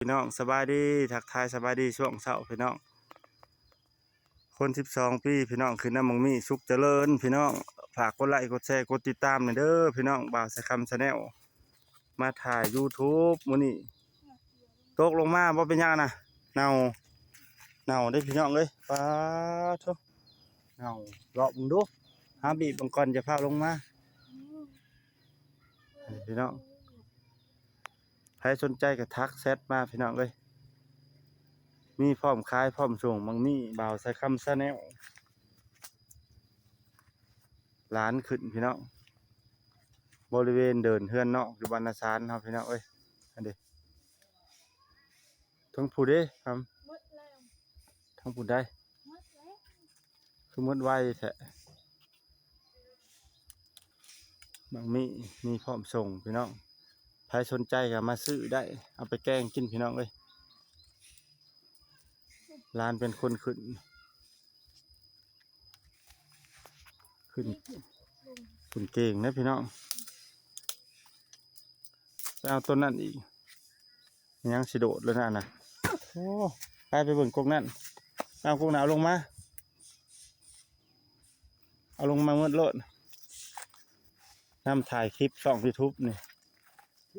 ພີ່ນ້ອງ ສະບາຍດີ ທັກທາຍສະບາຍດີຊ່ວງເຊົ້າພີ່ນ້ອງ. ຄົນສິບສອງປີພີ່ນ້ອງ ຂຶ້ນນຳບັກມີສຸກຈະເລີນພີ່ນ້ອງ. ຝາກກົດໄລກົດແຊກົດຕິດຕາມແນ່ເດີພີ່ນ້ອງ. ບ່າວສາຍຄຳ Channel ມາຖ່າຍ YouTube ມື້ນີ້ ຕົກລົງມາບໍ່ເປັນຫຍັງນະ ເນົ່າ ເນົ່າເດ້ພີ່ນ້ອງເອີຍ. ປາໂທ້ ເນົ່າ ເລາະເບິ່ງດູ ຫາບີບເບິ່ງກ່ອນ ຢ່າຟ້າວລົງມາພີ່ນ້ອງ. ໃຜສົນໃຈກໍທັກແຊັດມາພີ່ນ້ອງເອີຍ ມີພ້ອມຂາຍພ້ອມສົ່ງ. ບັກມີ ບ່າວສາຍຄຳ Channel ຫຼານຂຶ້ນພີ່ນ້ອງ ບໍລິເວນເດີ່ນເຮືອນນອກຢູ່ບ້ານນາຊານເຮົາພີ່ນ້ອງເອີຍ. ອັນເດ ທັງຜູ້ເດ້ ທາງຜູ້ໃດ ຄືໝົດໄວແທ້. ບັກມີມີພ້ອມສົ່ງພີ່ນ້ອງ ໃຜສົນໃຈກໍມາຊື້ໄດ້ ເອົາໄປແກງກິນພີ່ນ້ອງເອີຍ. ຫຼານເປັນຄົນຂຶ້ນ ຂຶ້ນ ຂຶ້ນເກັ່ງເດ້ພີ່ນ້ອງ. ໄປເອົາຕົ້ນນັ້ນອີກ ຍັງຊິໂດດແລ້ວນະ ນະ. ໂອ້ ໄປ ໄປເບິ່ງກົກນັ້ນ ເອົາກົກນັ້ນເອົາລົງມາ ເອົາລົງມາໝົດໂລດ ນຳຖ່າຍຄລິບຊ່ອງ YouTube ນີ້.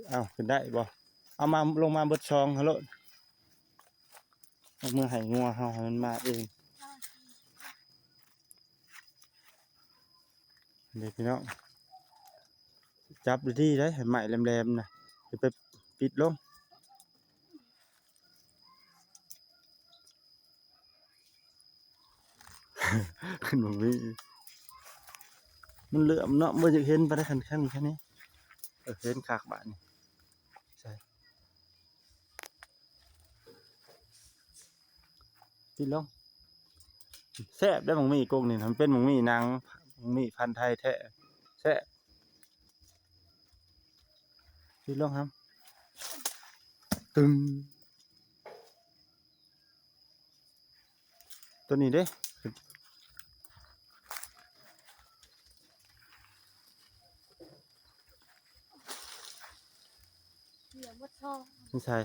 ເອົາ ຂຶ້ນໄດ້ບໍ່? ເອົາມາ ລົງມາເບິດຊ່ອງຫັ້ນໂລດ ເອົາເມືອໃຫ້ງົວເຮົາ ໃຫ້ມັນມາເອງ. ນີ້ພີ່ນ້ອງ ຈັບດີໆໄດ໋ ໃຫ້ໄມ້ແຫຼມໆນະ ຢ່າໄປປິດລົງ. ຂຶ້ນບັກມີ ມັນເຫຼື້ອມເນາະ ບໍ່ຢາກເຫັນປານໃດ ຄັນ ຄັນນີ້ ຄັນນີ້. ເອີ ເຫັນຄັກບາດນີ້ ໃສ່ ຕິດລົງ. ແຊບເດ້ບັກມີກົກນີ້ ມັນເປັນບັກມີໜັງ ບັກມີພັນໄທແທ້ ແຊບ. ຕິດລົງຫຳ ຕຶງ. ຕົວນີ້ເດ້ ເຫື່ອໝົດຊອງ ນີ້ໃສ່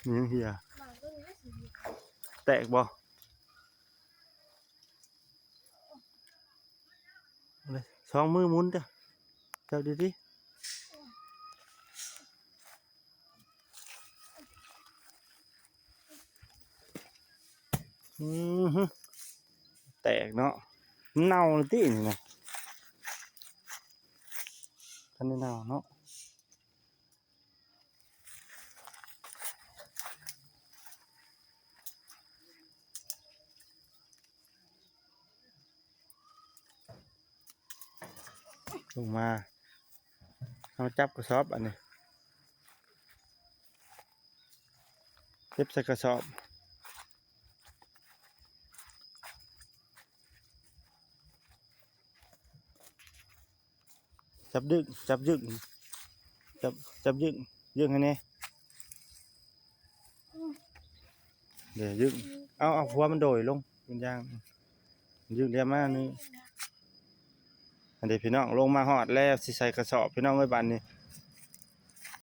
ເຫື່ອ ນີ້ຍັງເຫື່ອ ໝາກຕົວນີ້ຊິເຫື່ອ ແຕກບໍ່? ເອົາເລີຍ ສອງມືໝູນເດີ້ ຈັບດີໆ. ອືຫື ແຕກເນາະ ເນົ່າແລ້ວຕິນີ້ນະ ທັນໄດ້ເນົ່າເນາະ. ລົງມາ ເຮົາຈັບກະສອບ ອັນນີ້ ເກັບໃສ່ກະສອບ ຈັບດຶງ ຈັບຍຶກ ຈັບ ຈັບຍຶກ ຍຶກໃຫ້ແດ່ ເດ້ ຍຶກ ເອົາ ເອົາຫົວມັນໂດຍລົງ ເປັນຢ່າງ ຍຶກລຽບມານີ້. ອັນນີ້ພີ່ນ້ອງ ລົງມາຮອດແລ້ວ ຊິໃສ່ກະສອບພີ່ນ້ອງເອີຍ ບາດນີ້